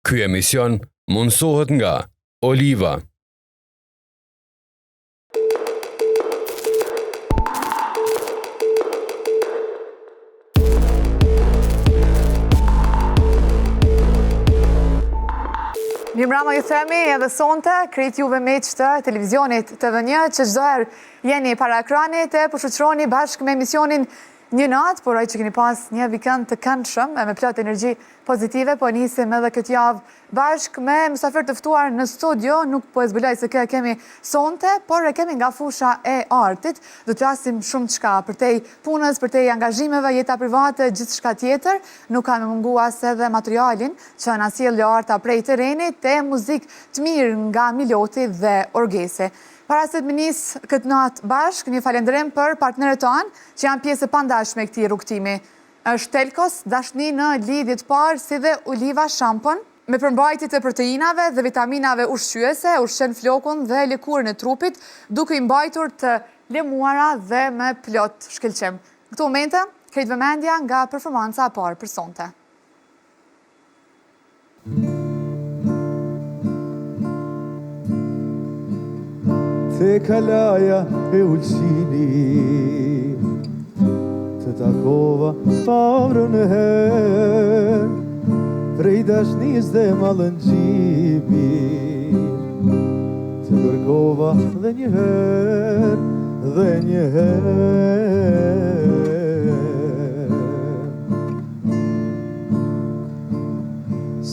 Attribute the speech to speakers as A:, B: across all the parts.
A: Ky emision mundësohet nga Oliva.
B: Mirëmbrama ju themi edhe sonte, krejt juve miq të televizionit TV1, që çdoherë jeni para ekranit e po shoqëroni bashkë me emisionin Një natë, po uroj që keni pas një vikend të këndshëm e me plot energji pozitive, po nisim edhe këtë javë bashkë me mysafir të ftuar në studio, nuk po e zbuloj se kë e kemi sonte, por e kemi nga fusha e artit, do të flasim shumëçka, përtej punës, përtej angazhimeve, jeta private, gjithçka tjetër, nuk ka me mungu as edhe materialin që na sjell Learta prej terrenit e muzikë të mirë nga Miloti dhe Orgesi. Para se të me nis këtë natë bashkë, një falënderim për partnerët tanë që janë pjesë e pandashme e këtij rrugëtimi. Është Telkos, dashni në lidhje të parë si dhe Oliva shampon, me përmbajtje të proteinave dhe vitaminave ushqyese, ushqen flokun dhe lëkurën e trupit, duke i mbajtur të lëmuara dhe me plot shkëlqim. Në këto momente, krejt vëmendja nga performanca e parë për sonte.
C: Te kalaja e Ulqinit Të takova parën herë Prej dashnis dhe mallëngjimit Të kërkova dhe një herë Dhe një herë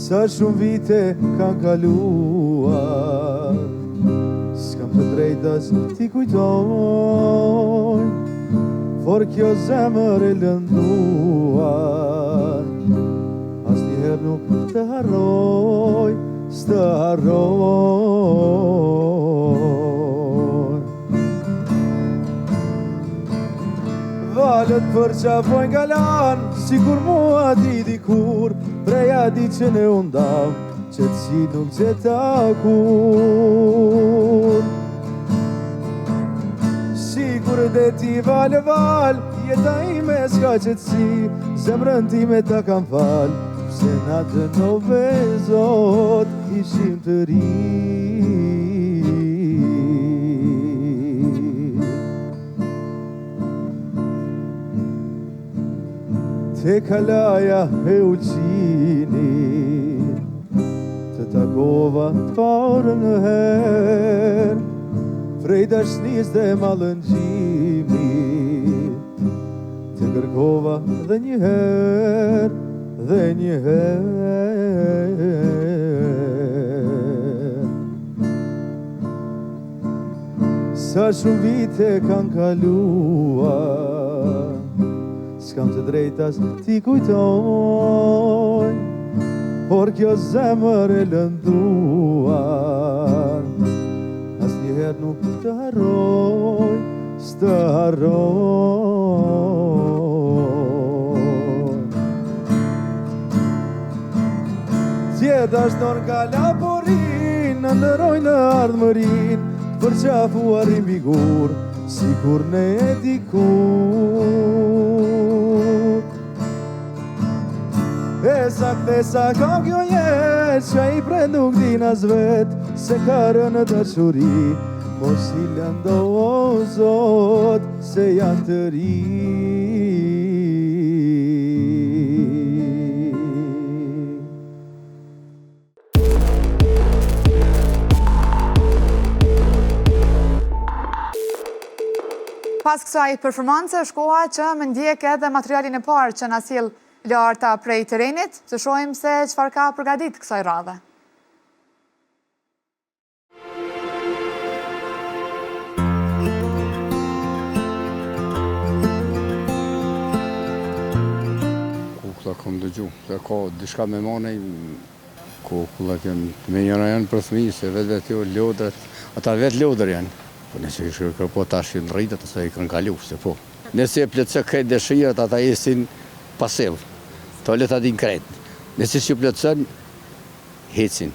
C: Sa shumë vite kanë kaluar S'kam të drejtë as t'i kujtoj Por kjo zemër e lënduar Asnjëherë nuk të harroj S'të harroj Valët përqafojnë kalanë, sikur mua ti dikur, prej atë ditë që ne u ndamë, qetësi nuk gjeta kurrë. Sikur deti valë valë, jeta ime s'ka qetësi, zemrën time ta kam falë, pse na dënove Zot, ishim të ri. Te kalaja e Ulqinit Të takova parën herë Prej dashnis dhe mallëngjimit Të kërkova dhe një herë Dhe një herë Sa shumë vite kanë kaluar S'kam të drejtë as t'i kujtoj Por kjo zemër e lënduar Asnjëherë nuk të harroj S'të harroj Tjerë dashnorë n'kala po rrinë, Ëndërrojnë në ardhmërinë, Të përqafuar rrinë mbi gurë, Sikur ne dikur. E sa kthesa ka kjo jetë, Çka i pret nuk din as vetë, Se ka rënë në dashuri, Mos i lëndo o Zot, Se janë të ri.
B: Pas kësaj performance është koha që me ndjek edhe materialin e parë që na sjell Learta prej terrenit, të shohim se çfarë ka përgatit kësaj radhe.
D: Kuklla kom dëgju, se ka diçka me mane, kukullat janë, me njëra janë për fëmijë, se vetë vetë jo lodrat, ata vetë lodër janë. Po nëse i shkërë po tash janë rritët, ose i kanë kalu, se po. Nëse e plotëson krejt dëshirat, ata jesin pasiv, to le ta din krejt. Nëse s'i plotëson, hecin.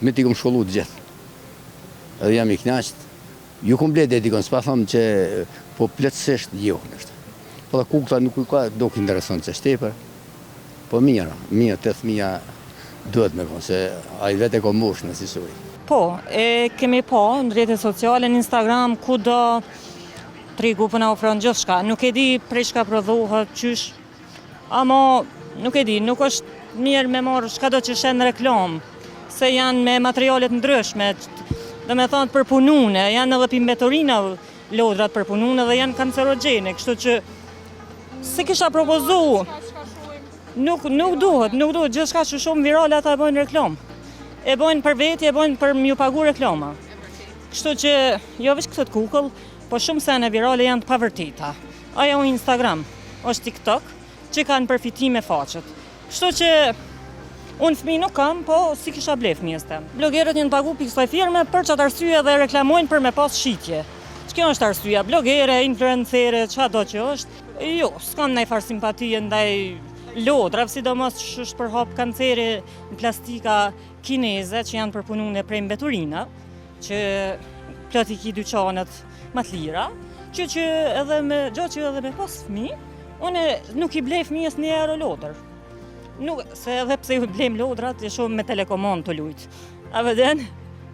D: Me t'i kom shkollu të gjithë. Edhe jam i knaqt. Ju kom ble dhe dikon, s'pa thom që po plotësisht jo, nështë. Po dhe kuklla nuk ka, nuk intereson që tepër. Po mirë, mirë të fëmija. Duhet me konë, se ai vetë e ka moshën asisoj.
E: Po, e kemi pa në rrjetet sociale, në Instagram, kudo tregu po na ofron gjithçka. Nuk e di prej çka prodhohet, qysh, ama nuk e di, nuk është mirë me marrë çkado që sheh në reklamë, se janë me materiale të ndryshme, domethanë të përpunune, janë edhe pi mbeturina lodrat përpunune dhe janë kancerogjene, kështu që s'e kisha propozu. Nuk, nuk duhet, nuk duhet, gjithçka që shumë virale ata e bojnë reklamë. E bojnë për veti, e bojnë për m'ju pagu reklama. Kështu që, jo veç këtë kukull, po shumë sene virale janë të pavërteta. Ajo Instagram, është TikTok, që kanë përfitime faqet. Kështu që, unë fëmi nuk kam, po s'i kisha ble fëmijës tem. Blogerët janë pagu pi kësaj firme për qatë arsye dhe reklamojnë për me pas shitje. Që kjo është arsyeja, blogere, influencere, ça do që është. Jo, s'kam najfarë simpatie ndaj lodrave, sidomos që është përhap kanceri në plastika kineze që janë përpunune prej mbeturina, që plot i ki dyqanet ma të lira, që që edhe me, gjo që edhe me pas fëmi, unë nuk i blej fëmijës një euro lodër. Nuk, se edhe pse ju blejmë lodrat, e shohim me telekomandë tu lujtë. A vëden,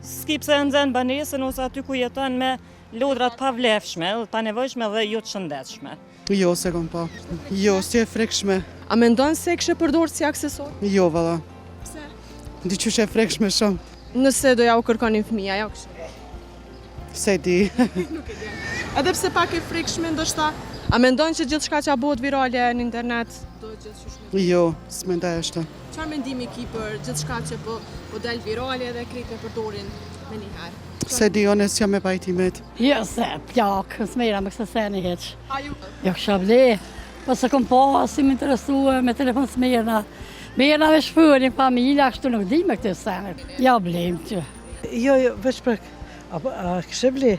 E: s'ki pse e nxen banesën ose aty ku jeton me lodra të pavlefshme, të panevojshme dhe jo të shëndetshme.
F: Jo, s'e kom pa. Jo, si e frikshme.
G: A mendon se e kishe përdorë si aksesor?
F: Jo, valla.
G: Pse?
F: Diqysh e frikshme shumë.
G: Nëse do ja u kërkonin fëmija, ja u kishe?
F: S'e di.
G: Nuk e di. Edhe pse pak e frikshme ndoshta, a mendon që gjithçka që bëhet virale në internet do gjithqysh
F: me Jo, s'mendoj ashtu.
G: Çfarë mendimi ki për gjithçka që po po del virale dhe krejt e përdorin menjëherë?
F: S'e di, unë s'jam e pajtimit.
H: Jo, se plak, s'merrna me këso sene hiç.
G: A ju?
H: Jo, kisha ble, po s'e kom pa, si më interesue, me telefon s'merrna. Merrna me shpërin familja, kështu nuk di me këto sene. Ja blejmë që.
I: Jo, jo, veç për... A, a kishe ble?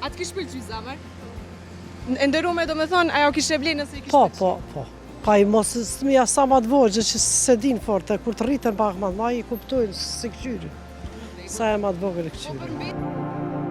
G: A të kish pëlqy zemër? E nderume do me thonë, a ja kishe ble nëse i kish
I: Po, po, po. Pa i mos fëmija sa ma të vogjël që s'e din fort, e kur të rriten pak ma të mdhaj, i kuptojnë si këqyrin. Sa e ma të vogël e këqyrin.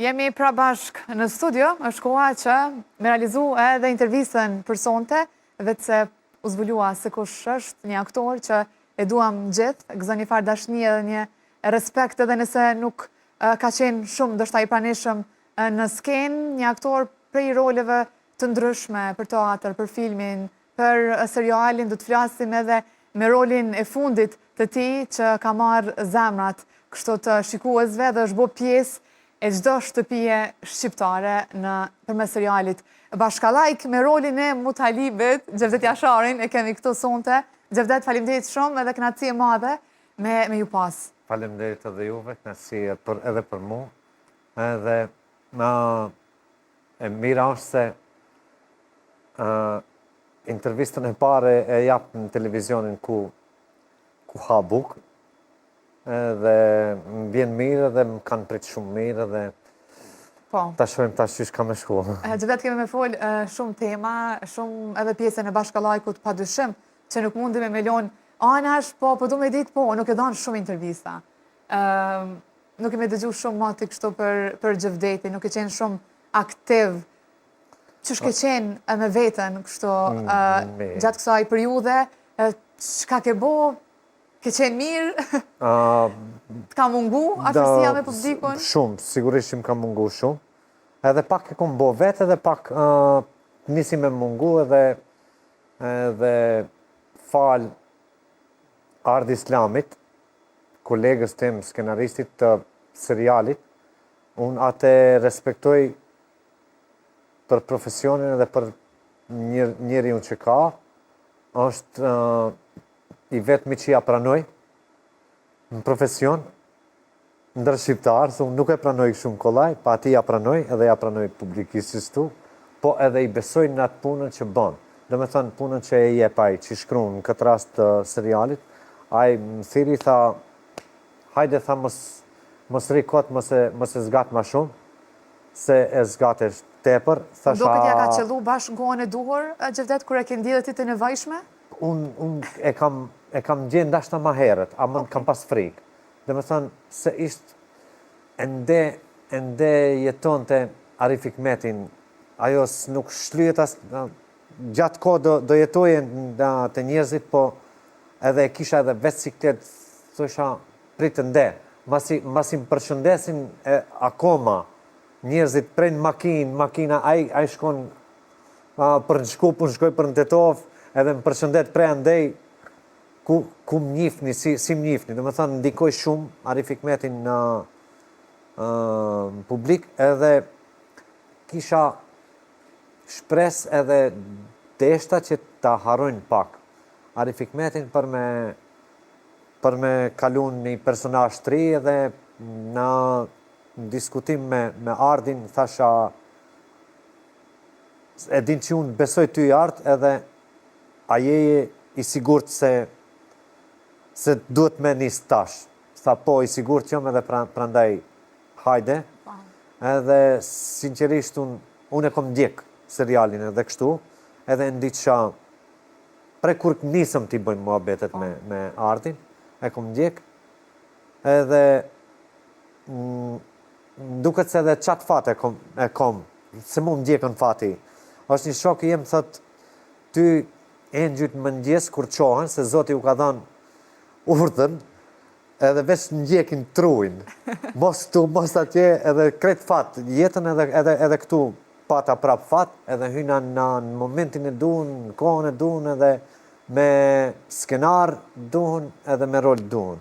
B: Jemi pra bashkë në studio, është koha që me realizu edhe intervistën për sonte, veç se u zbulua se kush është një aktor që e duam gjithë, gëzon një farë dashnie edhe një respekt edhe nëse nuk ka qenë shumë ndoshta i pranishëm në skenë, një aktor prej roleve të ndryshme për teatër, për filmin, për serialin, do të flasim edhe me rolin e fundit të tij që ka marrë zemrat kështu të shikuesve dhe është bo pjesë e çdo shtëpie shqiptare në përmes serialit Bashkallajk me rolin e Mutalibit, Xhevdet Jasharin e kemi këtu sonte. Xhevdet, faleminderit shumë edhe kënaqësi e madhe me me ju pas.
J: Faleminderit edhe juve, kënaqësi për edhe për mu. Edhe na e mira është se uh, intervistën e parë e jap në televizionin ku ku ha bukë edhe më vjen mirë edhe më kanë prit shumë mirë edhe
B: Po.
J: Ta shohim tash qysh ka me shku.
B: Xhevdet kemi me fol shumë tema, shumë edhe pjesën e bashkallajkut pa dyshim, që nuk mundemi me lonë anash, po, po du me ditë, po, nuk ke dhanë shumë intervista. Nuk kemi dëgju shumë moti kështu për, për Xhevdetin, nuk ke qenë shumë aktiv. Qysh ke qenë me veten kështu mm, gjatë kësaj periudhe, çka ke bo, ke qenë mirë, të ka mungu afërsia me publikun?
J: Shumë, sigurisht që më ka mungu shumë. Edhe pak e kom bo vetë, edhe pak nisi me mungu edhe edhe falë Ardi Islamit, kolegës tim, skenaristit të serialit, unë atë e respektoj për profesionin edhe për njeriun që ka, është i vetmi që ja pranoj në profesion, ndër shqiptarë, se unë nuk e pranoj shumë kollaj, po atij ja pranoj, edhe ja pranoj publikisht qështu, po edhe i besoj në atë punën që bën. Domethënë, punën që e jep ai, që shkruan në këtë rast të serialit, ai më thirri tha, hajde tha mos, mos rri kot, mos e, mos e zgat ma shumë, se e zgate tepër,
B: thasha... Duket ja ka qëllu bash në kohën e duhur, Xhevdet, kur e ke ndi dhe ti të nevojshme?
J: Unë un e kam, e kam gjenë ndoshta ma herët, ama okay. kam pas frikë. Domethonë, se ishte ende, ende jetonte Arif Hikmetin, ajo nuk shlyhet as, gjatë kohë do, do jetoje në te njerëzit, po edhe e kisha edhe vetë siklet, thosha, prit ende, masi, masi më përshëndesin e, akoma, njerëzit prej në makinë, makina, ai, ai shkon a, për në Shkup, unë shkoj për në Tetovë, edhe më përshëndet prej andej, ku, ku më njifni, si, si më njifni, domethonë, ndikoi shumë Arif Hikmetin në, në publik, edhe kisha shpresë edhe deshta që ta harrojnë pak Arif Hikmetin për me për me kalu një personazh të ri edhe në diskutim me, me Ardin thasha e din që unë besoj ty Ard edhe a je i sigurt se se duhet me nis tash tha po i sigurt jam edhe pra, prandaj hajde po. edhe sinqerisht unë unë e kom ndjek serialin edhe kështu edhe e ndiqsha prej kur nisëm t'i bëjmë muhabetet me, po. me Ardin e kom ndjek edhe mm, duket se edhe qatë fat e kom, e kom se mu më ndjekën fati. Është një shok i jem thot, ty engjujt në mëngjes kur çohen, se Zoti u ka dhanë urdhën, edhe veç ndjekin truin. Mos këtu, mos atje, edhe krejt fat, jetën edhe, edhe, edhe këtu pata prap fat, edhe hyna në, në momentin e duhun, në kohën e duhun, edhe me skenar duhun, edhe me rol duhun.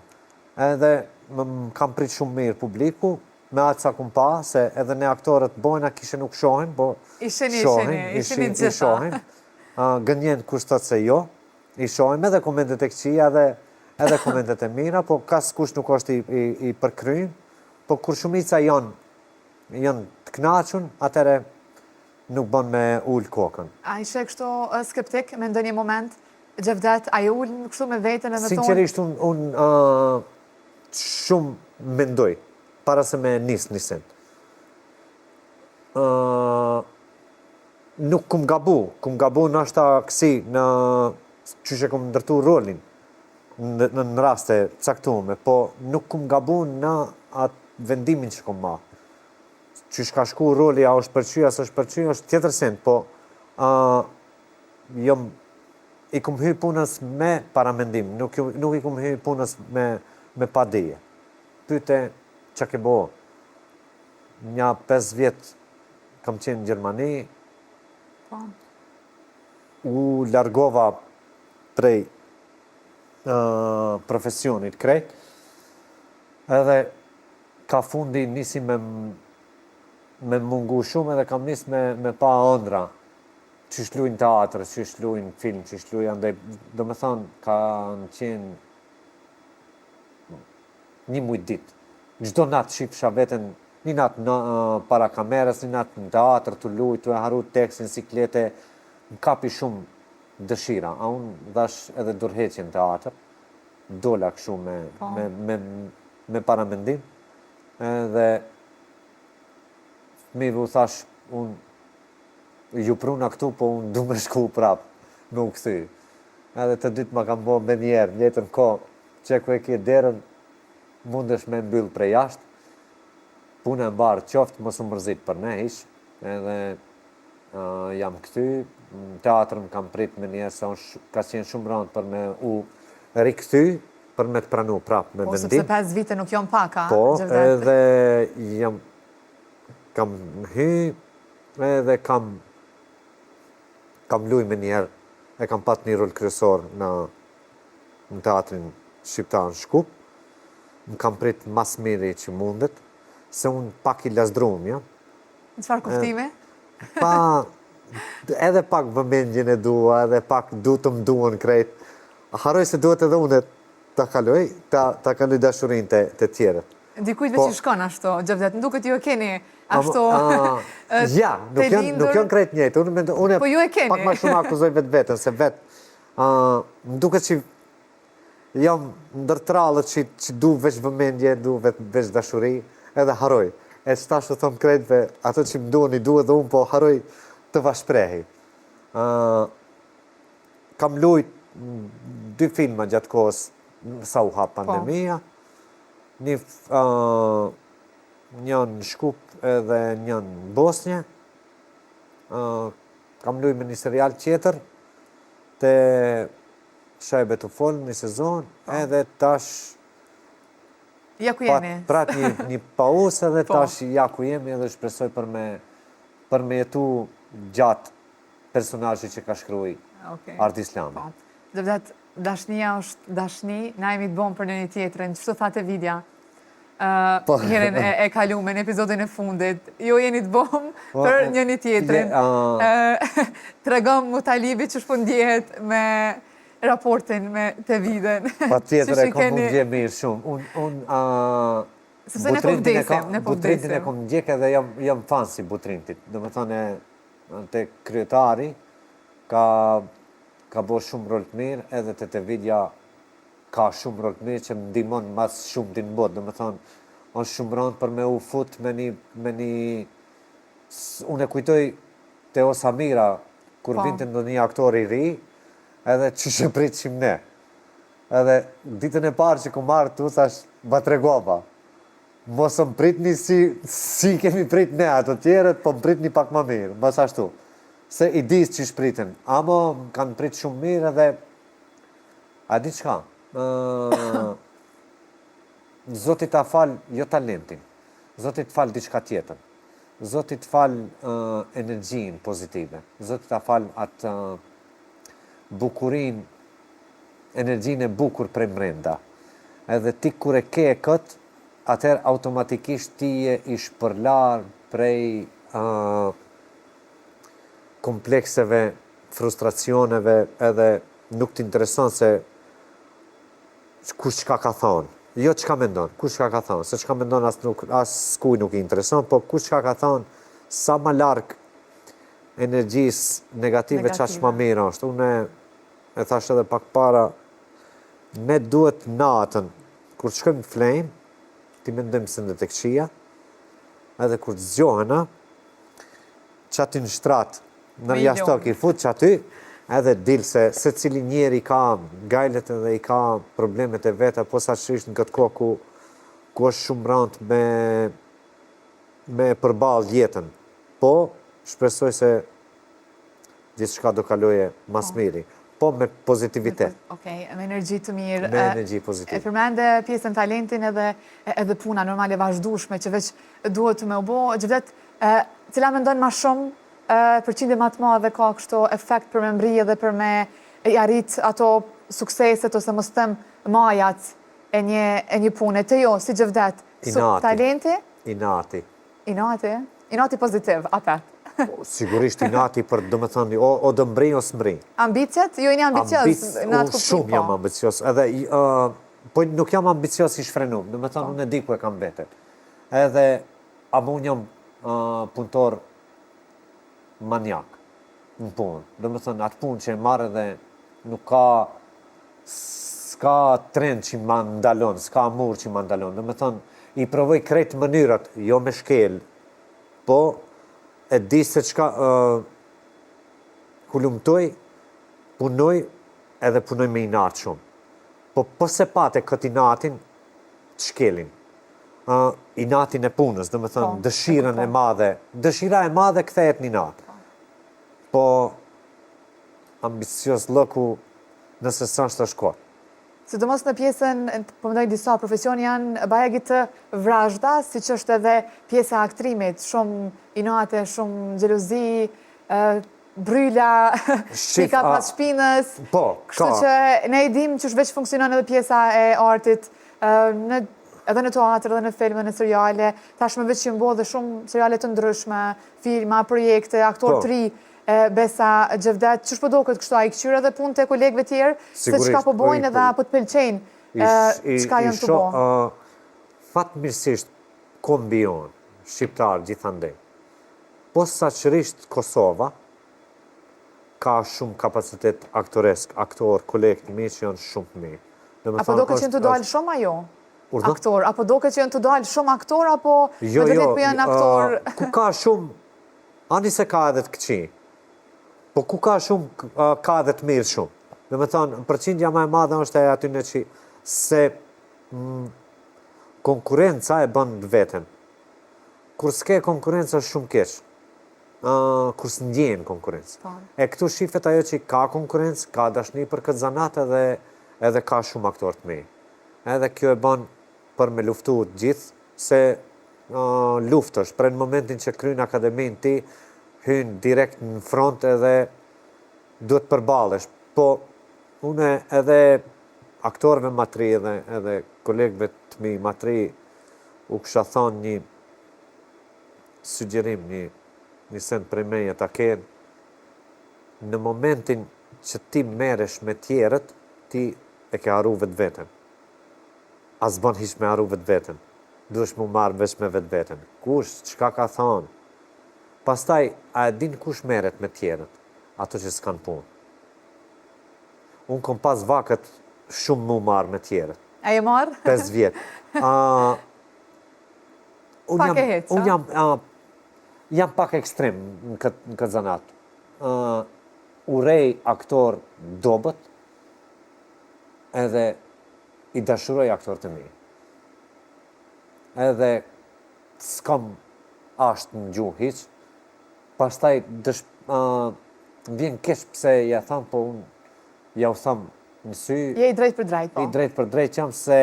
J: Edhe më, më kam prit shumë mirë publiku, me atë sa kum pa, se edhe ne aktorët bojna kishe nuk shohim, po
B: shohim, i shohim,
J: i shohim. Gënjen kush thot se jo, i shohim edhe komentet e këqija edhe edhe komentet e mira, po askush nuk është i, i, i përkrym, po kur shumica janë janë të kënaqun, atëherë nuk bën me ul kokën.
B: A ishe kështu skeptik me ndonjë moment, Xhevdet, a je ul kështu me veten edhe thonë?
J: Sinqerisht unë un, shumë mendoj para se me nis një sen. nuk kum gabu, kum gabu nashta kësi në qysh e kum ndërtu rolin në, në, në raste caktume, po nuk kum gabu në atë vendimin që kum marrë. Qysh ka shku roli, a është pëlqy, a s'është pëlqy, është tjetër sen, po uh, jom i kum hy punës me paramendim, nuk, nuk i kum hy punës me, me padije. Pyte ça ke bo, nja 5 vjet kam qenë në Gjermani,
B: po.
J: u largova prej uh, profesionit krejt, edhe ka fundi nisi me me mungu shumë edhe kam nis me, me pa ëndra, qysh lujnë teatr, qysh lujnë film, qysh lujnë andej, domethonë, kanë qenë një muj ditë. Çdo natë shifsha veten, një natë në, para kamerës, një natë në teatr, tu lujt, tu e harru tekstin, siklete, më kapi shumë dëshira. A unë dhash edhe dorëheqje në teatr, dola kështu me, po. me, me, me paramendim, edhe fëmijëve u thash, unë ju pruna këtu, po unë du me shku prap, me u kthy. Edhe të dytë ma kanë bo menjëherë, njëjtën kohë, qe ku e ke derën, mundesh me mbyll prej jashtë, puna e mbarë qoftë, mos u mërzit për ne hiç, edhe uh, jam kthy, në teatr më kam prit menjëherë se është, ka qenë shumë rëndë për me u rikthy, për me të pranu prap me
B: po,
J: vendim.
B: Po, sepse 5 vite nuk janë pak, a?
J: Po, edhe jam, kam hy, edhe kam, kam luj menjëherë, e kam pat një rol kryesor në në teatrin shqiptar në Shkup, më kam prit ma s'miri që mundet, se unë pak i lazdrum,
B: ja. Në çfarë kuptimi?
J: Pa, edhe pak vëmendjen e dua, edhe pak du të më duan krejt. Harroj se duhet edhe unë ta kaloj, ta, ta kaloj dashurinë te, te tjerët.
B: Dikujt veç po, i shkon ashtu, Xhevdet, më duket ju e keni ashtu
J: Ja, nuk janë, nuk janë krejt njëjtë, unë, unë
B: po ju e keni.
J: pak ma shumë akuzoj vetveten, se vetë Më duket që jam ndër t'rrallët që, që du veç vëmendje, du veç, veç dashuri, edhe harroj. E që tash të thom krejtve, ato që më duhen i du edhe unë, po harroj të va shprehi. Uh, kam lujt dy filma gjatë kohës sa u hap po. pandemia. Po. Një, një në Shkup edhe një në Bosnje. Kam luj me një serial tjetër, te Shajbe të fol një sezon, po. edhe tash
B: Ja ku jemi.
J: Prat një, një pauzë edhe po. tash ja ku jemi edhe shpresoj për me, për me jetu gjatë personazhi që ka shkruaj okay. Ardi Islami.
B: Po. Xhevdet, dashnia është dashni, na jemi të bomë për njëni tjetrin, qështu tha Tevidja? Po. Herën e, e kalume në epizodin e fundit, jo jeni të bomë po, për njëni tjetrin. Tregom Mutalibi qysh po ndjehet me raportin me Tevidën.
J: Patjetër e kom me u ndje mirë shumë. Unë, un,
B: Sepse ne po vdesim, ne po vdesim.
J: Butrintin e kom ndjek edhe jam, jam fans i Butrintit. Domethënë, te kryetari ka, ka bo shumë rol të mirë, edhe te Tevidja ka shumë rol të mirë që më ndihmon ma s'shumti në botë, domethënë është shumë rëndë për me u fut me një me një unë e kujtoj te O Samira kur po. vinte ndonjë aktor i ri, edhe qysh e pritshim ne. Edhe ditën e parë që kum ardh tu thash, ma tregova. Mos më pritni si si kemi prit ne ato tjerët, po më pritni pak ma mirë, mos ashtu. Se i di qysh priten. Amo më kanë prit shumë mirë edhe A di çka? Ë Zoti ta fal jo talentin. Zoti të fal diçka tjetër. Zoti të fal uh, energjinë pozitive. Zoti ta fal atë uh, bukurinë, energjinë e bukur prej mrenda. Edhe ti kur e ke kët, atëherë automatikisht ti je i shpërlar prej uh, komplekseve, frustracioneve edhe nuk të intereson se kush çka ka thonë. Jo çka mendon, kush çka ka thonë, se çka mendon as nuk askuj nuk i intereson, po kush çka ka thonë, sa ma larg energjisë negative, negative. qaq ma mirë është. Unë e thash edhe pak para, ne duhet natën, kur të shkojmë të flejmë, t'i mendojmë sendet e këqija, edhe kur të zgjohena, qaty në shtrat, në jastëk i fut qaty, edhe dil se secili njeri ka gajlet edhe i ka problemet e veta, posaçërisht në këtë kohë ku, ku është shumë randë me, me përball jetën. Po, shpresoj se gjithçka do kaloje ma së miri. Po me pozitivitet.
B: Okej, me energji të mirë.
J: Me energji pozitive.
B: E përmende pjesën talentin edhe edhe puna normale vazhdueshme që veç duhet me u bo. Xhevdet, cila mendon ma shumë përqindje ma të madhe ka kështu efekt për me mbrri edhe për me i arrit ato sukseset ose mos them majat e një e një pune. Te ju, si Xhevdet, talenti?
J: Inati.
B: Inati? Inati pozitiv, apet.
J: Po, sigurisht inati për, domethënë, o, o do mbri, o s'mbri.
B: Ambiciet? Jo jeni ambicioz
J: në atë kuptim, Shumë jam po. ambicioz, edhe, uh, po nuk jam ambicioz i shfrenum, domethënë, po. unë e di ku e kam veten. Edhe, ama unë jam uh, punëtor maniak në punë. Domethënë, atë punë që e marr edhe nuk ka s'ka tren që ma ndalon, s'ka mur që ma ndalon. Domethënë, i provoj krejt mënyrat, jo me shkel, po e di se çka uh, hulumtoj, punoj edhe punoj me inat shumë. Po po s'e pate këtë inatin, të shkelin. Uh, inatin e punës, domethënë, po, dëshirën e madhe. Dëshira e madhe kthehet në inat. Po, ambiciozllëku nëse s'është është kot.
B: Sidomos në pjesën, po mendoj disa profesione janë bajagi të vrazhda, siç është edhe pjesa e aktrimit, shumë inate, shumë xhelozi, bryla, thika pas shpinës.
J: Po, ka.
B: Kështu që ne e dimë qysh veç funksionon edhe pjesa e artit në edhe në teatr, edhe në film, edhe në seriale, tashmë veç janë bo dhe shumë seriale të ndryshme, filma, projekte, aktorë po. të ri, Besa Xhevdet, qysh po doket kështu, a i këqyr edhe punët e kolegëve tjerë, se çka po bojnë edhe a po të pëlqejnë, çka janë tu bo?
J: Fatmirësisht, kombi jonë, shqiptar gjithandej, posaçërisht Kosova, ka shumë kapacitet aktoresk, aktor, kolegë të mi që janë shumë të mirë.
B: A po doket që janë tu dalë shumë a jo? Aktor, a po doket që janë tu dalë shumë aktor, apo
J: jo,
B: me
J: jo,
B: po janë aktor?
J: Ku ka shumë, Ani se ka edhe të këqij, po ku ka shumë, ka edhe të mirë shumë. Domethënë, përqindja ma e madhe është e atyne që se mm, Konkurrenca e bën të veten. Kur s'ke konkurrencë është shumë keq. Kur s'ndjen konkurrencë. Po. E këtu shifet ajo që ka konkurrencë, ka dashni për këtë zanat edhe edhe ka shumë aktorë të mirë. Edhe kjo e bën për me luftu të gjithë, se luftë është, prej në momentin që kryn akademinë ti, hyn direkt në front edhe duhet përballesh. Po, une edhe aktorëve ma t'ri edhe, edhe kolegëve të mi ma t'ri, u kisha thonë një sugjerim, një, një send prej meje ta kenë, në momentin që ti merresh me tjerët, ti e ke harru vetveten. A s'bën hiç me harru vetveten. Duhesh m'u marrë veç me vetveten. Kush, çka ka thanë? Pastaj, a e din kush merret me tjerët? Ato që s'kanë punë. Unë kom pas vakët shumë m'u marrë me tjerët.
B: A je marrë?
J: 5 vjet.
B: Unë jam, e hiç,
J: unë jam, jam pak ekstrem në këtë, në këtë zanat. Urej aktor dobët, edhe i dashuroj aktorët e mirë. Edhe s'kam asht në gjuhë hiç, pastaj dësh, më vjen keq pse ja tham, po unë ja u tham në sy.
B: Je i drejtpërdrejtë,
J: po. I drejtpërdrejtë jam se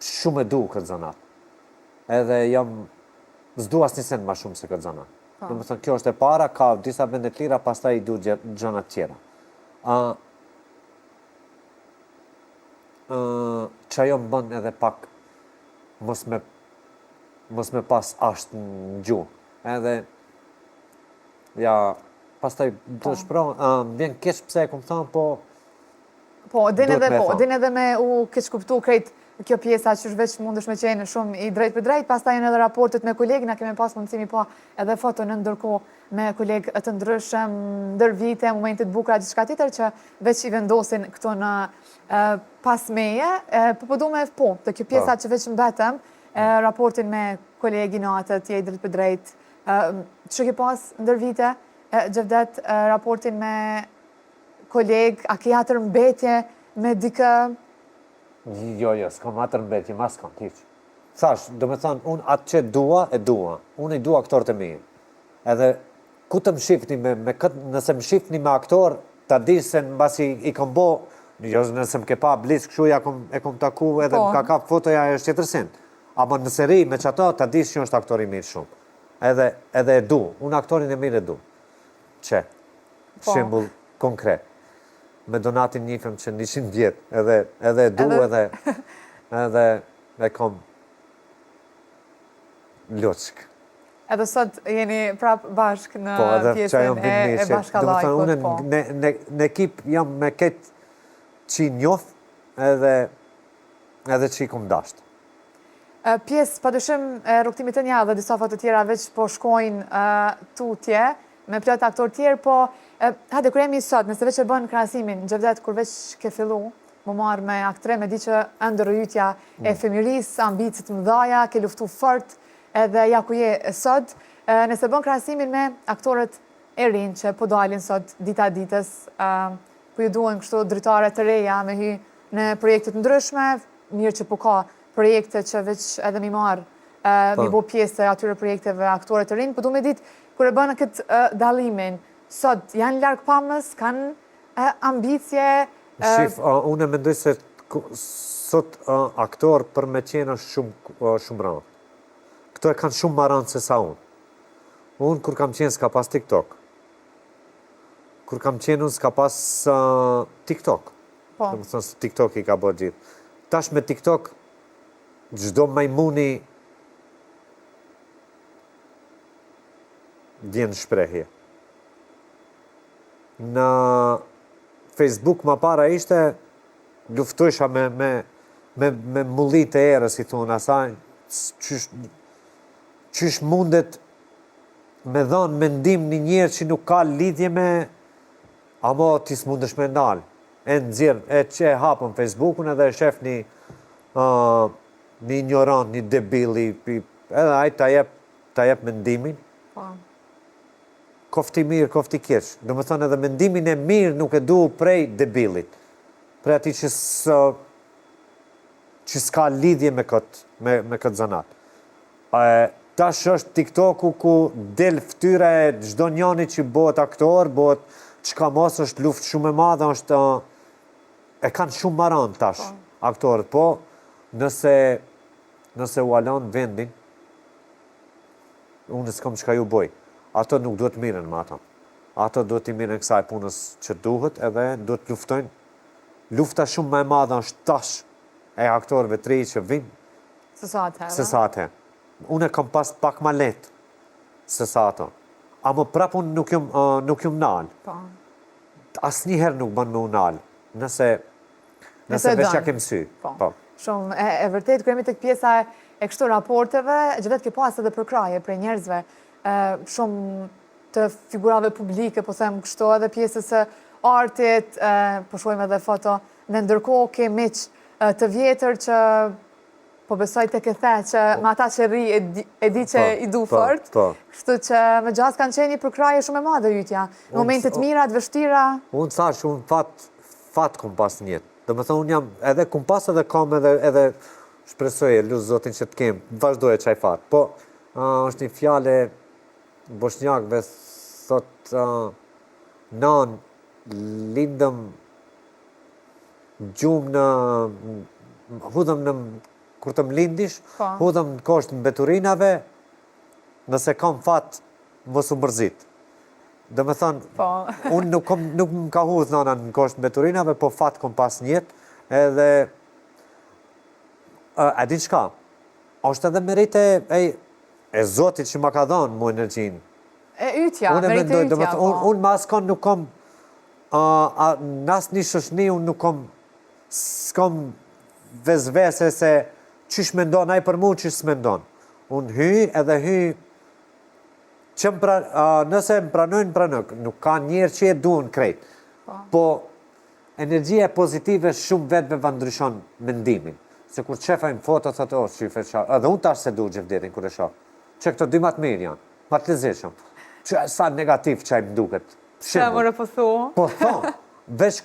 J: shumë e du këtë zanat. Edhe jam, s'du asnjë send ma shumë se këtë zanat. Po. Domethënë, kjo është e para, ka disa vende të lira, pastaj i du gjëna të tjera. Qajo më bën edhe pak mos me mos me pas asht në gjuhë. Edhe ja pastaj do po. shpro, më vjen keq pse e kom thënë, po
B: Po, din edhe po, din edhe me u keqkuptu krejt kjo pjesa që është veç mundesh me qenë shumë i drejtpërdrejtë, pastaj janë edhe raportet me kolegë, na kemi pas mundësi mi pa edhe foto në ndërkohë me kolegë të ndryshëm, ndër vite, momente të bukura, gjithçka tjetër që veç i vendosin këto në pas meje, po po du me po, te kjo pjesa po. që veç mbetëm, raportin me kolegë inatet, je i drejtpërdrejtë, që ke pas ndër vite, Xhevdet, raportin me kolegë, a ke hatërmbetje me dikë?
J: Jo, jo, s'kam hatërmbetje, ma s'kam, hiç. Thash, domethanë, unë atë që dua, e dua. Unë i dua aktorët e mirë. Edhe, ku të më shifni me, me këtë, nëse më shifni me aktor, ta di se mbasi i kom bo, jo nëse më ke pa blic kështu ja kom, e kom taku edhe po. më ka kap fotoja e është tjetër send. Ama nëse rri me qato, ta di që është aktor i mirë shumë. Edhe, edhe e du, unë aktorin e mirë e du. Që, po. shembull konkret. Me Donatin njifem që 100 vjet, edhe, edhe e du, edhe, edhe e kom loçk.
B: Edhe sot jeni prap bashkë në po, edhe pjesën e, e bashkallajkut,
J: po. Në, në, në ekip jam me këtë që i njof edhe, edhe që i kom dashtë.
B: Pjesë, pa dyshim, e rrugëtimit të një dhe disa foto tjera veç po shkojnë tutje, me plot aktorë tjerë, po, hajde, kur jemi sot, nëse veç e bën krahasimin, Xhevdet, kur veç ke fillu, m'u marrë me aktrim, e di që ëndërr jotja e mm. fëmijërisë, ambiciet të mëdhaja, ke luftu fort, edhe ja ku je sot, nëse bën krahasimin me aktorët e rinj që po dalin sot dita ditës, po ju duhen kështu dritare të reja me hy në projekte të ndryshme, mirë që po ka projekte që veç edhe mi marrë, mi po. bo pjesë e atyre projekteve aktore të rinj, po du me ditë, kur e bën këtë dallimin, sot janë largpamës, kanë ambicie...
J: Shif, unë e mendoj se sot aktor për me qenë është shumë, shumë randë. Këto e kanë shumë ma randë se sa unë. Unë kur kam qenë s'ka pas TikTok. Kur kam qenë unë s'ka pas TikTok. Po. Domethënë se TikTok i ka bërë gjithë. Tash me TikTok, çdo majmuni vjen shprehje. Në Facebook ma para ishte luftojsha me, me, me, me mulli të erës, i thonë asaj, qysh, qysh mundet me dhanë mendim një njeri që nuk ka lidhje me, amo ti s'mundesh me ndalë. E nxjerr, e që e hapën Facebookun edhe e shef një, uh, një ignorant, një debil, edhe ai ta jep, ta jep mendimin. Po. Koftë i mirë, koftë i keq. Domethënë edhe mendimin e mirë nuk e du prej debilit. Prej atij që së... që s'ka lidhje me këtë, me, me këtë zanat. E, tash është TikToku ku del ftyra e çdo njani që bëhet aktor, bëhet çka mos është luftë shumë e madhe, është e kanë shumë ma randë tash po. aktorët, po nëse nëse ua lanë vendin, unë s'kam çka ju boj. Ato nuk duhet mirren me ato. Ato duhet t'i mirren kësaj punës që duhet edhe duhet luftojnë. Lufta shumë më e madhe është tash e aktorëve të ri që vinë
B: Se sa atëherë.
J: Se sa atëherë. Unë e kam pas pak ma lehtë se sa ato. Ama prap unë nuk jom, uh, nuk jom nalë.
B: Po.
J: Asnjëherë nuk bën me u nalë. Nëse, nëse veç ja ke msy.
B: Po. po. Shumë e, e vërtetë, kur jemi tek pjesa e, e kështu raporteve, Xhevdet ke pas edhe përkrahje prej njerëzve, e, shumë të figurave publike, po them kështu, edhe pjesës së artit, e, po shohim edhe foto, në ndërkohë ke miq të vjetër që po besoj tek e the që po. me ata që rri e di, e di që po, i du po, fort, po. kështu që me gjasë kanë qenë një përkrahje shumë e madhe ytja, në momente të mira, të vështira.
J: Unë thash, unë fat, fat kom pas në jetë. Domethënë, unë jam edhe kom pas edhe kam edhe, edhe shpresoj e lus Zotin që të kem, vazhdoj e qaj fat. Po, uh, është një fjalë e boshnjakëve, thot, uh, nanë, lindëm gjumë në hudhëm në kur të më lindish, po. hudhëm në kosh të mbeturinave, nëse kam fat, mos u mërzit. Domethënë,
B: po.
J: unë nuk, kom, nuk më ka hudhë nana në kosh të mbeturinave, po fat kom pas n'jetë, edhe, a din çka, është edhe meritë e, e Zotit që ma ka dhanë mu energjinë.
B: E ytja, meritë e ytja, po.
J: Unë, unë me askon nuk kom, A, në asnjë shoqni unë nuk kom, s'kom vesvese se qysh mendon ai për mu, qysh s'mendon. Unë hy edhe hy, që më pra, a, nëse më pranojnë, më pranojnë. Nuk ka njerë që e duhen krejt. Po, po energjia pozitive shumë vetëve va ndryshon mendimin. Se kur t'shef ai në foto, thotë, o, shife qa, edhe unë tash s'e du Xhevdetin kur e shoh. Që këto dy ma të mirë janë, ma të lezetshëm. Që sa negativ që ai më duket.
B: Pse more po
J: thu? Po thon, veç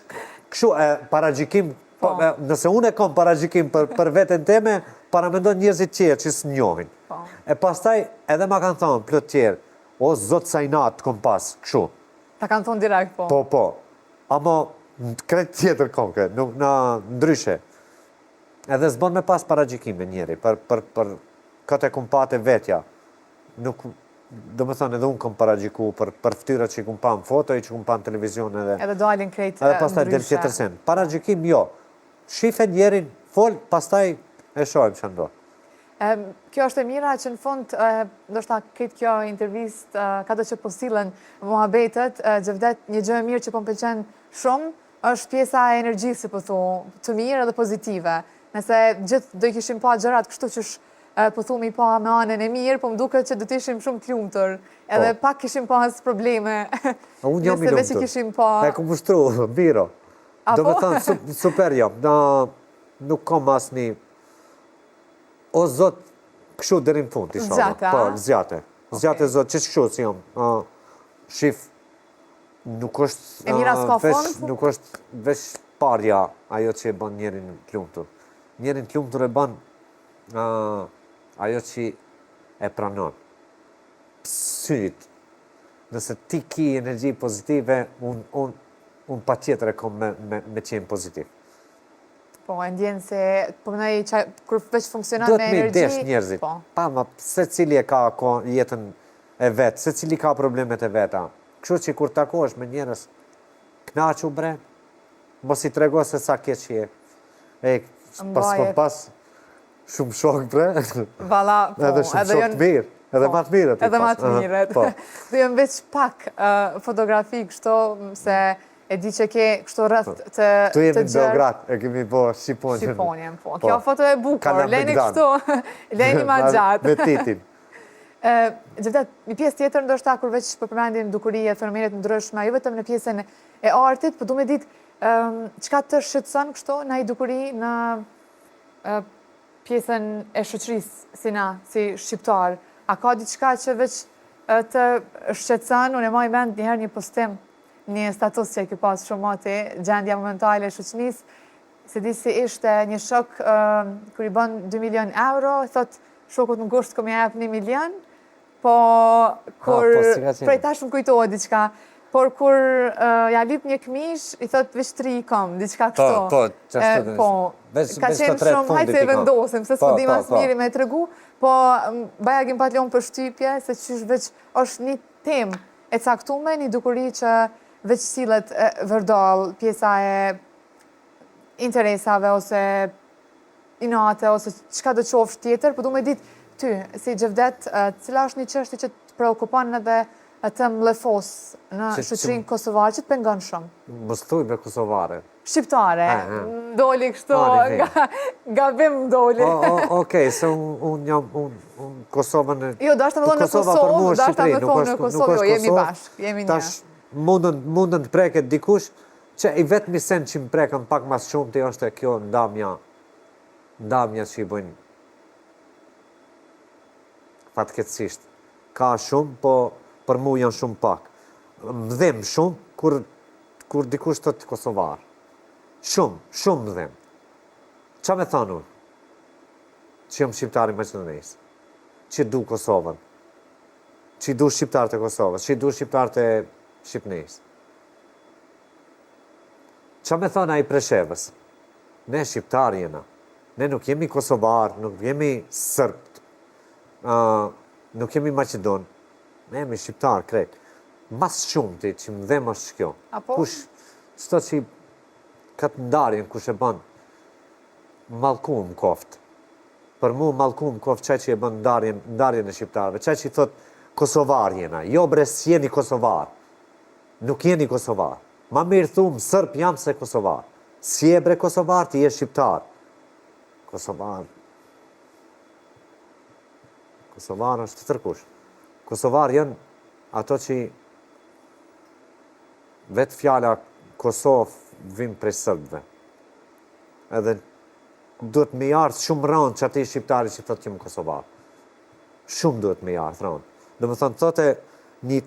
J: kështu e paragjykim, po. po nëse unë e kam paragjykim për për veten teme, paramendo njerëzit tjerë që s'më njohin. Po. E pastaj edhe ma kanë thonë plot tjerë, o zot sa inat të kom pas, kështu.
B: Ta kanë thonë direkt,
J: po. Po, po. Ama krejt tjetër konkret, nuk na ndryshe. Edhe s'bon me pas paragjykime njeri, për, për, për këtë e kom pa te vetja. Nuk, domethënë edhe unë kom paragjyku për, për fytyrat që i kom pa në foto, i që kom pa në televizion edhe...
B: Edhe dalin krejt
J: Edhe pastaj del tjetër sen. Paragjykim jo. Shife njerin, fol, pastaj e shohim çka ndodh.
B: Kjo është e mira që në fund, ndoshta këtë kjo intervistë, kado që po sillen muhabetet, Xhevdet, një gjë e mirë që po më pëlqen shumë, është pjesa e energjisë që po thu, të mirë edhe pozitive. Nëse gjithë do i kishim pa gjërat kështu qysh po thu mi pa me anën e mirë, po më duket që do të ishim shumë të lumtur. Edhe po. pak kishim pas probleme.
J: Unë jam i lumtur.
B: Kishim pa...
J: E kom ushtru, biro. Do me thënë, super jam. Na, nuk kam asnjë... O zot, kështu deri në fund,
B: ishallah. Zgjate,
J: Po, zgjate. Zgjate, zot, që kështu si jam. Shif, nuk është...
B: E mira s'ka fund?
J: Nuk është veç parja ajo që e bën njerin të lumtur. Njerin të lumtur e bën ajo që e pranon. Sytë, nëse ti ki energji pozitive, unë un, un patjetër e kom me, me, me qenë pozitiv.
B: Po, e ndjen se, po mendoj që kur veç funksionon me energji...
J: Duhet me desh njerëzit. Po. Pa, ma, secili e ka jetën e vet, secili ka problemet e veta. Kështu që kur takohesh me njerëz, knaqu bre, mos i trego se sa keq je. E, pas kom pas shumë shokë bre.
B: Valla,
J: po. Edhe shumë shokë të mirë. Edhe
B: po,
J: ma të mirët.
B: Edhe ma të mirët.
J: Po.
B: Dhe janë veç pak fotografi kështu, se e di që ke kështu rreth
J: po.
B: të
J: Tu jemi në Beograd, e kemi bo Shqiponjën.
B: Shqiponjën, po. Kjo foto e bukur, leni kështu, leni ma gjatë.
J: Me titin.
B: Xhevdet, një pjesë tjetër ndoshta kur veç po përmendim dukuri e fenomene të ndryshme, jo vetëm në pjesën e artit, po du me ditë Çka të shqetëson kështu naj dukuri në pjesën e shoqërisë si na, si shqiptar? A ka diçka që veç të shqetëson? Unë e maj mend njëherë një postim, një status që e ke pas shumë moti, gjendja momentale e shoqënisë, S'e di si ishte një shok kur i bën 2 milion euro, thot shokut në gusht kom ja jep 1 milion, po kur
J: po, si ka qenë?
B: prej tash më kujtohet diçka, por kur ja lyp një këmish, i thot veç tri i kom, diçka
J: Po,
B: kështu.
J: po, qashtu dhe
B: Po,
J: veç-
B: ka
J: veç të
B: qenë
J: tre
B: shumë, hajtë
J: fundit
B: se e
J: i kom.
B: vendosim, se
J: Po,
B: s'po di
J: po,
B: mas
J: po.
B: miri me tregu, po bajagi më pat lonë përshtypje, se qysh veç është një temë e caktume, një dukuri që veç sillet vërdall, pjesa e interesave ose inate ose çka do qoftë tjetër, po du me ditë ty, si Xhevdet, cila është një çështje që të preokupon edhe të mllefos në shoqërinë kosovare, që të pengon shumë?
J: Mos thuj me kosovare.
B: Shqiptare, më doli kështu, gabim më doli.
J: Okej, se unë jam, unë Kosovën e...
B: Jo, dashta me thonë në Kosovë, dashta me thonë në Kosovë, jo, jemi bashkë, jemi një.
J: Tash, mundën të preket dikush, që i vetmi sen që më prekën pak mas shumë të është e kjo ndamja, ndamja që i bëjnë fatkeqësisht. Ka shumë, po për mu janë shumë pak. Më dhem shumë, kur Kur dikush thotë kosovar. Shumë, shumë më dhem. Ça me thanë unë? Që jam shqiptar i Maqedonisë. Që du Kosovën. Që i du shqiptarët e Kosovës, që i du shqiptarët e Shqipnisë. Ça me thanë ai Preshevës? Ne shqiptarë jena. Ne nuk jemi kosovar, nuk jemi sërbë, nuk jemi maqedon. Ne jemi shqiptarë krejt. Mas shumti që më dhem është kjo.
B: Apo?
J: Kush, qëto që këtë ndarjen kush e bën, mallkum koft. Për mu mallkum koft qaj që e bën ndarjen, ndarjen e shqiptarëve, qaj që thot kosovar jena. Jo bre s'jeni kosovar. Nuk jeni kosovar. Ma mirë thum sërb jam se kosovar. S'je bre kosovar, ti je shqiptar. Kosovar. Kosovar është tërkush. Kosovar janë ato që vetë fjala Kosovë vin prej sërbëve. Edhe duhet me i ardhë shumë rëndë që atij shqiptari që thotë që jam kosovar. Shumë duhet me i ardhë rëndë. Do më thonë, thote një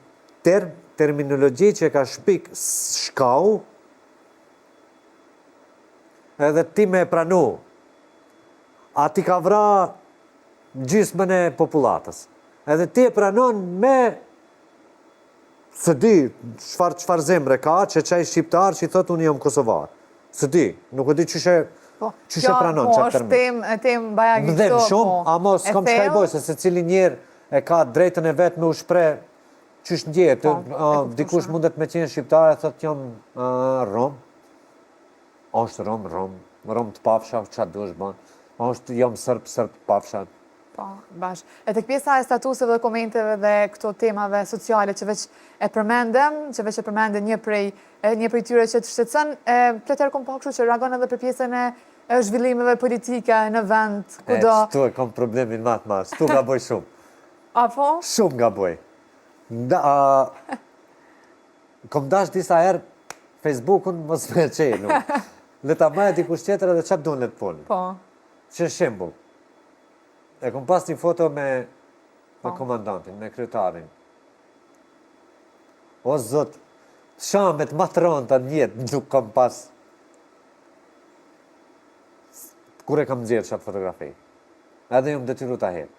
J: term, terminologji që e ka shpik shkau, edhe ti me e pranu. A ti ka vra gjysmën e popullatës. Edhe ti e pranon me s'e di çfarë çfarë zemre ka që qaj shqiptar që i thotë unë jam kosovar. S'e di, nuk e di qysh e
B: po,
J: qysh e pranon
B: po,
J: qatë
B: është
J: termin.
B: temë, temë bajagi
J: Më dhem
B: këto,
J: shumë,
B: po,
J: ama
B: e
J: s'kam çka i
B: thellë.
J: boj, se secili njeri e ka drejtën e vet me u shpreh qysh ndjehet.
B: Po, e kuptueshme.
J: Dikush mundet me qenë shqiptar e thotë jam rom. Është rom, rom, rom të pafsha, ça dush bën. Është jam sërb, sërb të pafsha.
B: Po, bash. E tek pjesa e statuseve dhe komenteve dhe këto temave sociale që veç e përmendem, që veç e përmende një prej një prej tyre që të shqetëson, e plot herë kom pa kështu që reagon edhe për pjesën e zhvillimeve politike në vend, kudo.
J: E, qëtu e kom problemin ma të madh, qëtu gaboj shumë.
B: Apo?
J: Shumë gaboj. Nda, a, Kom dash disa herë Facebookun mos me çel. Le ta mbajë dikush tjetër edhe ça t'dun le të folin.
B: Po.
J: Që shembull. E kom pas një foto me me
B: po.
J: komandantin, me kryetarin. O zot, shamet ma të rënda në jetë nuk kam pas. Kur e kam nxjerrë qatë fotografi. Edhe jam detyru ta hek.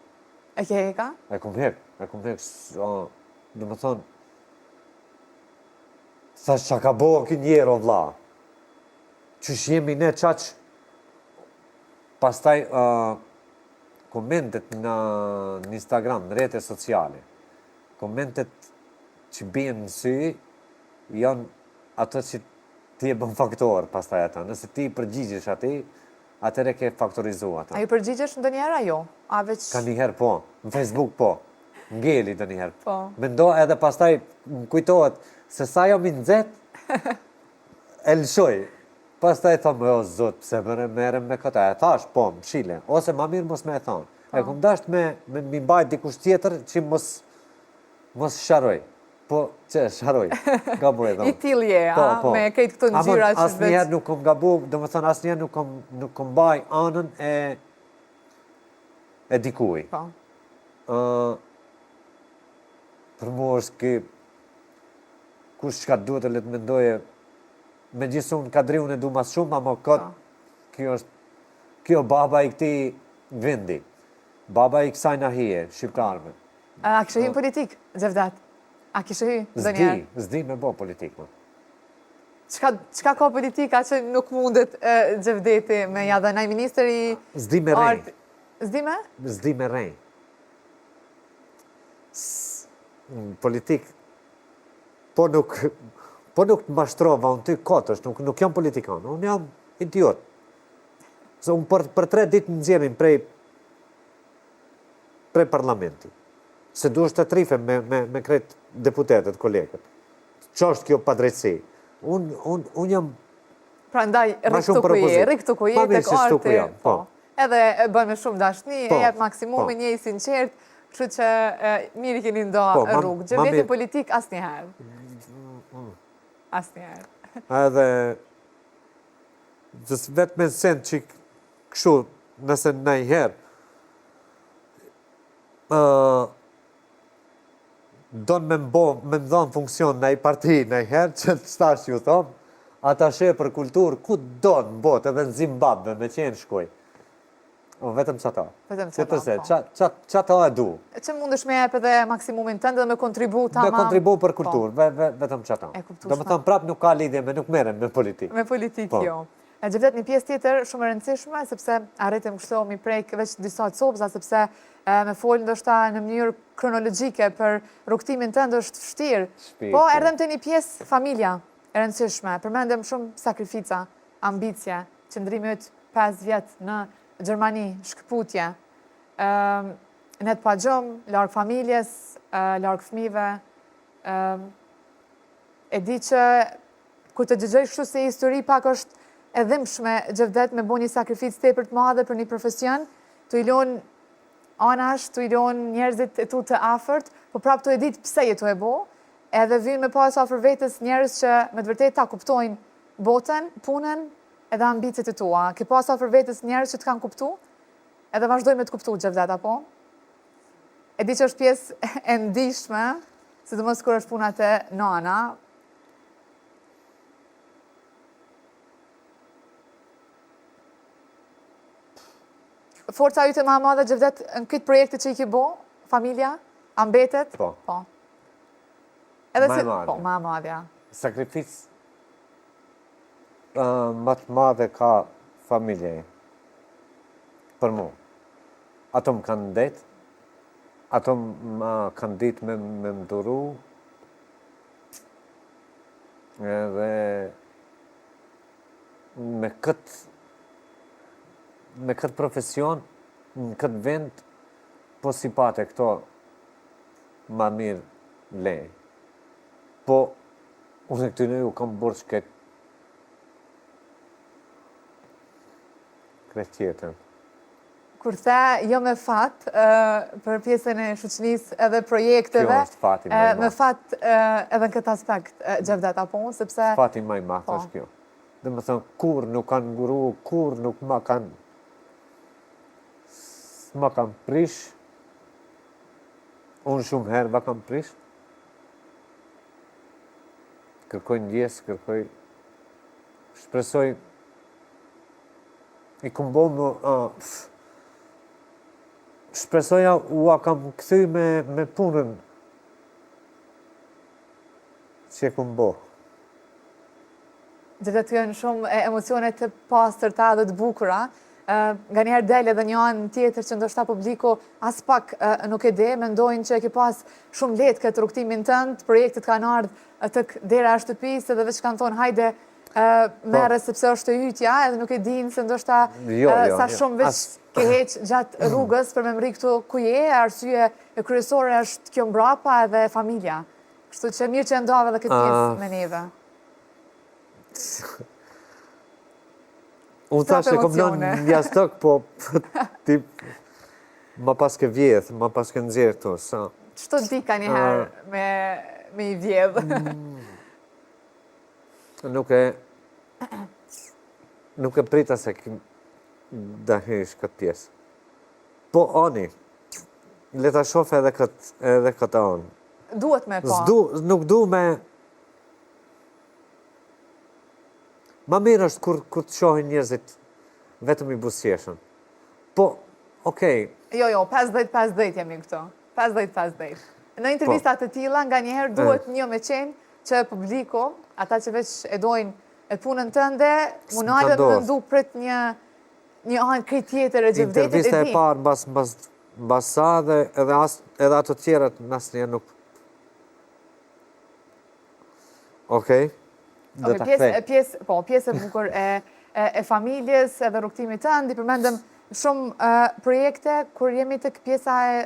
B: E ke heka?
J: E kom hek, e kom hek, domethonë, Thash ça ka bo ky njeri o vlla. Qysh jemi ne qaq pastaj uh, komentet në, në Instagram, në rrjete sociale. Komentet që bien në sy janë ato që ti e bën faktor pastaj ata. Nëse ti i përgjigjesh atij, atëherë ke faktorizu ata.
B: A ju përgjigjesh ndonjëherë a jo? A veç
J: Ka njëherë po, në Facebook po. Ngeli ndonjëherë.
B: Po.
J: Mendo edhe pastaj më kujtohet se sa jam i nxehtë, e lëshoj. Pastaj thom, o zot, pse më merrem me këtë? E thash, po, mshile. Ose ma mirë mos me e thonë. E po. kom dasht me, me, me mbajt dikush tjetër që mos, mos sharoj. Po, që sharoj, gaboj dhe.
B: I tillë je, po, a, po. me krejt këto ngjyra
J: që veç... Asnjëherë nuk kom gabu, domethonë, asnjëherë nuk kom, nuk kom baj anën e, e dikuj.
B: Po.
J: Ë për mua është ky kush çka duhet e le të mendoje megjithëse unë Kadriun e du ma shumë, ama këtë po. Kjo është, kjo baba i këtij vendi, baba i kësaj nahije, shqiptarëve.
B: A kishe hy në politikë, Xhevdet? A kishe hy ndonjëherë?
J: S'di, s'di me bo politikë, më.
B: Çka, çka ka politika që nuk mundet Xhevdeti me ja dhe naj ministër i...
J: S'di me rrejt.
B: S'di me?
J: S'di me rrejt. Politikë, po nuk, po nuk të mashtrova, unë ty kot është, nuk, nuk jam politikan, unë jam idiot. Se unë për, për tre ditë më nxjerrin prej, prej parlamenti. Se duhesh të trifem me, me, me krejt deputetët, kolegët. Ça është kjo padrejtësi? Unë, unë, unë jam
B: Prandaj, rri këtu ku je, rri këtu ku je, tek arti. Po. Edhe e bën me shumë dashni, e po, jep maksimumin, po. je i sinqertë, kështu që mirë i keni nda po, rrugë. Xhevdeti n'politikë asnjëherë. Mm. Asnjëherë.
J: Edhe, vetë me send që kështu, nëse najherë, don me m'bo, me më dhanë funksion naj parti najherë, që të stash ju thom, atashe për kulturë, ku do në botë edhe në Zimbabve me qenë shkoj. O, vetëm qata.
B: Vetëm qata,
J: po. Qata e du.
B: Që mundesh me jep edhe maksimumin tënd dhe me kontribu
J: tamam. Me kontribu për po. kulturë, vetëm qata. E kuptueshme. Domethënë prapë nuk ka lidhje me, nuk merrem me politikë.
B: Me politikë, po. jo. E Xhevdet një pjesë tjetër shumë e rëndësishme, sepse arritëm kështu mi prek veç disa copëza, sepse me folë ndoshta në mënyrë kronologjike për rrugëtimin tënd është vështirë. Po, erdhëm te një pjesë familja e rëndësishme, përmendëm shumë sakrifica, ambicie, qëndrimi yt 5 vjet në Gjermani, shkëputje, net pa gjumë, larg familjes, larg fëmijëve, e di që Kur të dëgjoj kështu si histori pak është e dhimbshme Xhevdet me bo një sakrificë tepër të madhe për një profesion, tu i lon anash, tu i lon njerëzit e tu të afërt, po prapë tu e ditë pse je tu e bo, edhe vyn me pas afër vetes njerëz që me të vërtetë ta kuptojnë botën, punën edhe ambiciet e tua. Ke pas afër vetes njerëz që të kanë kuptu, edhe vazhdojnë me të kuptu Xhevdet apo? E di që është pjesë e ndishme, sidomos kur është puna te nana, Forca jote ma e madhe Xhevdet në këtë projekte që i ke bo, familja, a mbetet?
J: Po.
B: Po. Edhe
J: ma e madhe.
B: Po, ma e madhja.
J: Sakrificë ma të madhe ka familja për mu. Ato më kanë ndejt, ato më kanë ditë me, me më duru, Edhe me këtë me këtë profesion, në këtë vend, po s'i pate këto ma mirë le. Po, unë e këtyne ju kam borxh këtë krejt jetën.
B: Kur the jo me fat për pjesën e shoqënisë edhe projekteve,
J: Kjo është fati më i madh.
B: Me fat edhe në këtë aspekt, Xhevdet, apo, sepse...
J: Fati më i madh
B: po.
J: është kjo. Domethënë, kurrë nuk kanë nguru, kurrë nuk ma kanë... S'ma kanë prish, unë shumë herë ma kam prish, kërkoj ndjesë, kërkoj, shpresoj, I kom bo më... Shpresoja ua kam kthy me, me punën që e kom bo.
B: Xhevdet janë shumë emocione të pastërta dhe të bukura. Nganjëherë del edhe një anë tjetër që ndoshta publiku aspak nuk e di, mendojnë që e ke pas shumë lehtë këtë rrugëtimin tënd, projektet kanë ardhë tek dera e shtëpisë edhe veç kanë thonë hajde po. merre sepse është e ytja edhe nuk e dinë se ndoshta
J: jo, jo,
B: sa
J: jo.
B: shumë veç ke heq gjatë rrugës për me mrri këtu ku je, arsye e kryesore është kjo mbrapa edhe familja. Kështu që mirë që e ndave edhe këtë pjesë me neve.
J: Unë thash e kom lënë në jastëk, po ti ma paske vjedh, ma paske nxjerrë këto, sa...
B: Qëto di ka njëherë me, me i vjedh?
J: Mm. Nuk e... Nuk e prita se do hysh këtë pjesë. Po, ani, le ta shof edhe këtë, edhe këtë anë.
B: Duhet me pa.
J: S'du, nuk du me... Ma mirë është kur, kur të shohin njerëzit. Vetëm i buzëqeshën. Po, okej.
B: Jo, jo, 50-50 jemi këtu. 50-50. Në intervista të tilla, nganjëherë duhet një me qenë që publiku, ata që veç e dojnë e punën tënde, mundohen me mendu prit një një anë krejt tjetër e Xhevdetit e di.
J: Intervista e parë mbas mbas mbas sa dhe edhe as edhe ato tjerat asnjëherë nuk Okej. Do ta
B: kthej. Pjesë, po, pjesë e bukur e e familjes edhe rrugëtimit tënd, i përmendëm shumë projekte kur jemi tek pjesa e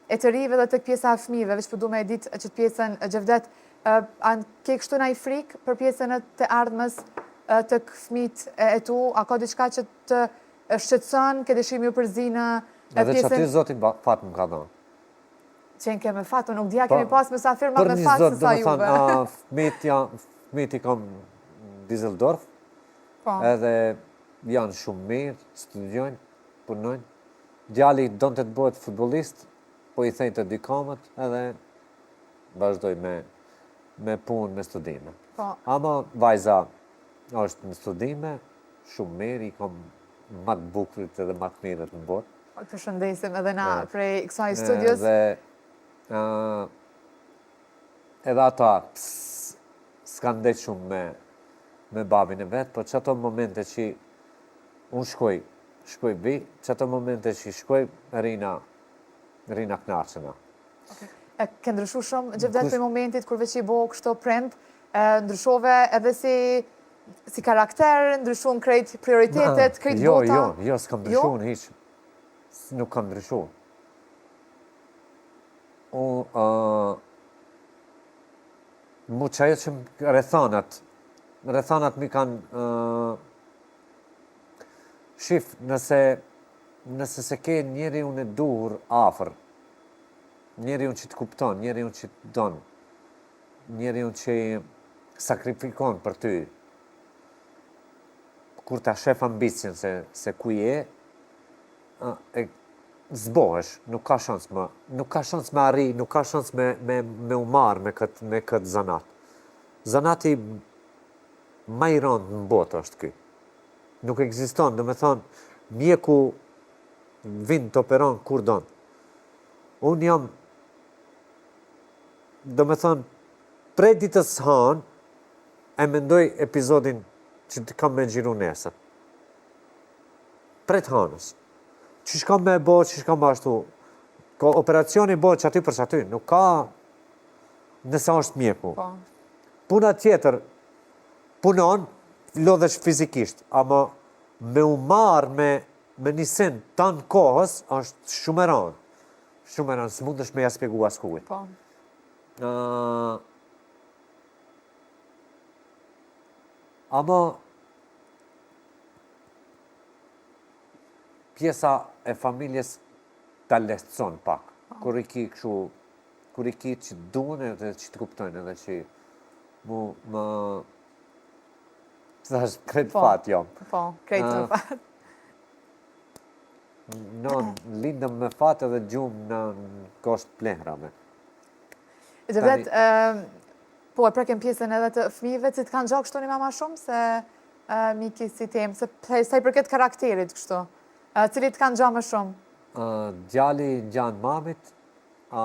B: e të rinjve dhe tek pjesa e fëmijëve, veç po du me e ditë qët pjesën Xhevdet, a ke kështu naj frikë për pjesën e të ardhmes tek fëmijët e tu, a ka diçka që të shqetëson, ke dëshirë me ju përzi në
J: pjesën... Edhe qaty Zoti fat më ka dhënë.
B: Qenke me fat, unë nuk di a kemi po, pas mysafir ma me fat se sa juve.
J: Për një zot, domethënë, fëmijët janë, fëmijët i kam Düsseldorf, po. edhe janë shumë mirë, studiojnë, punojnë. Djali donte të bëhet futbollist, po i thej të dy kamët edhe vazhdoi me me punë, me studime. Po. Ama vajza është në studime, shumë mirë, i kam ma të bukurit edhe ma të mirët në
B: botë. Po, të përshëndesim edhe na prej kësaj studios.
J: Edhe, edhe ata s'kanë ndejt shumë me, me babin e vet, po qato momente që unë shkoj, shkoj vi, qato momente që shkoj, rina, rina knaquna.
B: E ke ndryshu shumë, Xhevdet prej momentit, kur veç je bo kështu prind, ndryshove edhe si si karakter, ndryshun krejt prioritetet, krejt
J: jo, bota? Jo, jo, jo, s'kam ndryshu jo? unë hiç. Nuk kam ndryshu. Unë, uh, mu qajo që rrethanat, rrethanat m'i kanë, uh, shif, nëse, nëse s'e ke njeriun e duhur afër, njeriun që të kupton, njeriun që të don, njeriun që sakrifikon për ty, kur ta shef ambicien se, se ku je, e, s'bohesh, nuk ka shans më, nuk ka shans me arri, nuk ka shans me, me, me u marrë me këtë, me këtë zanat. Zanati ma i rëndë në botë është ky. Nuk ekziston, domethonë, mjeku vin të operon kur don. Unë jam, domethonë, prej ditës së hanë, e mendoj epizodin që të kam me xhiru nesër. Prej të hanës. Qysh kam me bo, qysh kam ashtu. Ko operacioni bo qaty për qaty, nuk ka nëse është mjeku. Po. Puna tjetër, punon, lodhesh fizikisht, ama me u marrë me, me një sen tanë kohës, është shumë e rëndë. Shumë e rëndë, s'mundesh me ja spjegu askujt. Po. Uh, ama pjesa e familjes ta lehtëson pak. Po. Kur i ki kështu, kur i ki që duan edhe që të kuptojnë edhe që mu më të thash krejt po, fat jam.
B: Po, krejt me fat.
J: No, lindëm me fat edhe gjumë në kosh të plehrave.
B: Xhevdet, po e prekem pjesën edhe të fëmijëve, si të kanë ngja kështu një ma shumë, se Miki si temë, se sa i përket karakterit kështu, cili të kanë ngja më
J: shumë? Djali ngjan mamit, a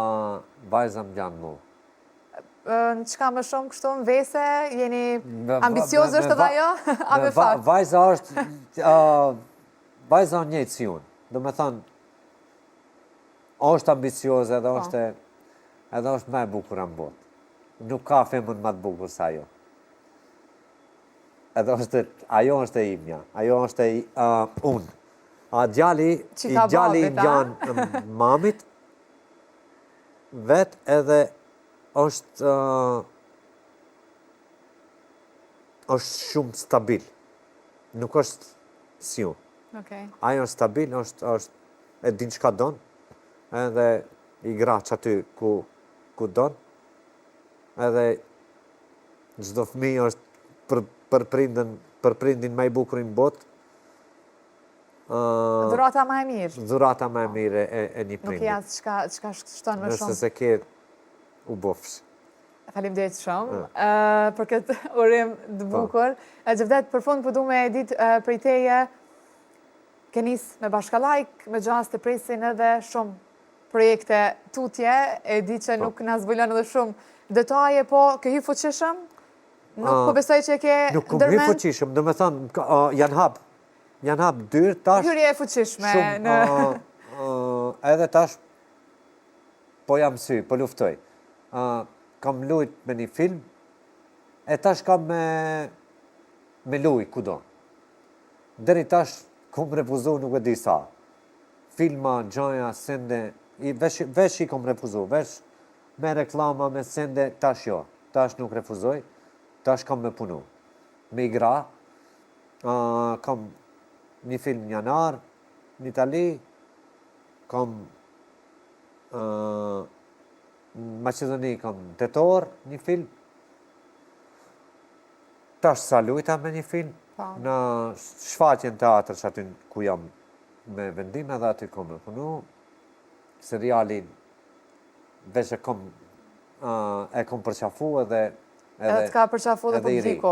J: vajza më ngjan mu.
B: Në çka më shumë kështu, në vese, jeni ambicioz është edhe ajo, a me fat?
J: Vajza është, vajza është njëjtë si unë, domethanë, është ambicioze edhe po. është edhe është ma e bukura në botë. Nuk ka femën ma të bukur se ajo. Edhe është, ajo është e imja, ajo është e uh, unë. A djali, i djali i ngjan mamit, vet edhe është uh, është shumë stabil. Nuk është si unë.
B: Okay.
J: Ajo është stabil, është, është e din çka don, edhe i grah qaty ku, ku don, edhe çdo fëmijë është për, për prindën, për prindin ma i bukuri në botë.
B: Dhurata ma e mirë.
J: Dhurata ma e mirë e, e një prindi.
B: Nuk ja çka, çka shton më
J: shumë. Nëse s'e ke, u bofsh.
B: Faleminderit shumë për këtë urim të po. bukur. Xhevdet, për fund po du me e ditë prej teje. Ke nis me Bashkallajk, me gjasë të presin edhe shumë projekte tutje, e di që po. nuk na zbulon edhe shumë detaje, po ke hy fuqishëm? Nuk po besoj që e ke ndërmend?
J: Nuk kom hy fuqishëm, domethonë, janë hap, janë hap dyert tash.
B: Hyrje e fuqishme.
J: Shumë, në... edhe tash, po jam sy, po luftoj. Kam lujt me një film, e tash kam me, me lujt kudo. Deri tash kom refuzu nuk e di sa. Filma, gjaja, sende, i veç, veç i kom refuzu, veç me reklama, me sende, tash jo. Tash nuk refuzoj, tash kam me punu. Me i gra, uh, kam një film në janar, në Itali, kam uh, në Maqedoni kam tetor një film, Tash sa lujta me një film, po. në shfaqje në teatër që aty ku jam me vendim edhe aty kom me punu, seriali veç e kom, e kom përqafu edhe
B: Edhe të ka përqafu dhe publiku,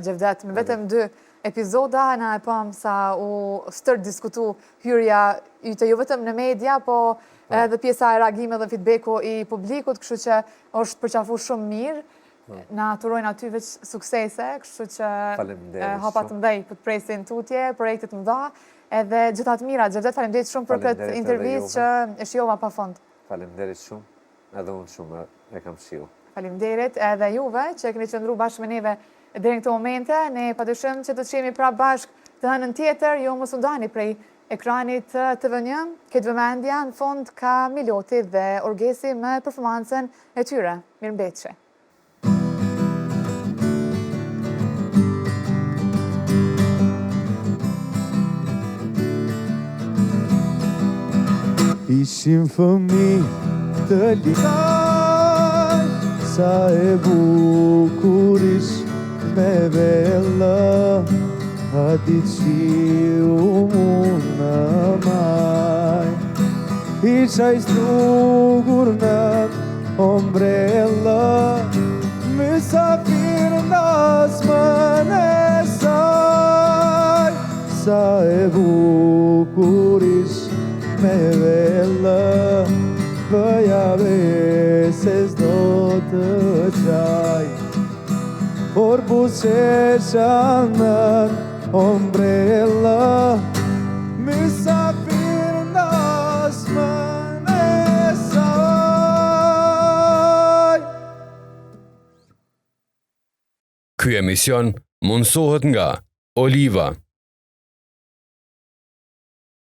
B: Xhevdet, me vetëm dy epizoda, na e pamë sa u stërdiskutu hyrja yte jo vetëm në media, po, po. edhe pjesa e reagimeve dhe feedbacku i publikut, kështu që është përqafu shumë mirë. Na të urojmë aty veç suksese, kështu që hapa të mdhej po të presin tutje, projekte të mdha, edhe gjitha të mira. Xhevdet, faleminderit shumë për këtë intervistë që e shijova pa
J: fund. Faleminderit shumë, edhe unë shumë e kam shiju.
B: Faleminderit edhe juve që keni qëndru bashkë me neve deri në këto momente, ne padyshim që do të jemi prapë bashkë të hënën tjetër, ju mos u ndani prej ekranit të TV1, këtë vëmendja në fund ka Miloti dhe Orgesi me performancën e tyre. Mirëmbetshi.
C: Ishim fëmi të lirë Sa e bukur ish me vellë A ditë shiu mu në maj Isha i strugur në Ombrella Mysafir n'dasmën e saj Sa e bukur ish me vellë Bëja be se s'do të qaj Por buzëqesha nën ombrella Mysafir n'dasmën e saj
A: Ky emision mundësohet nga Oliva.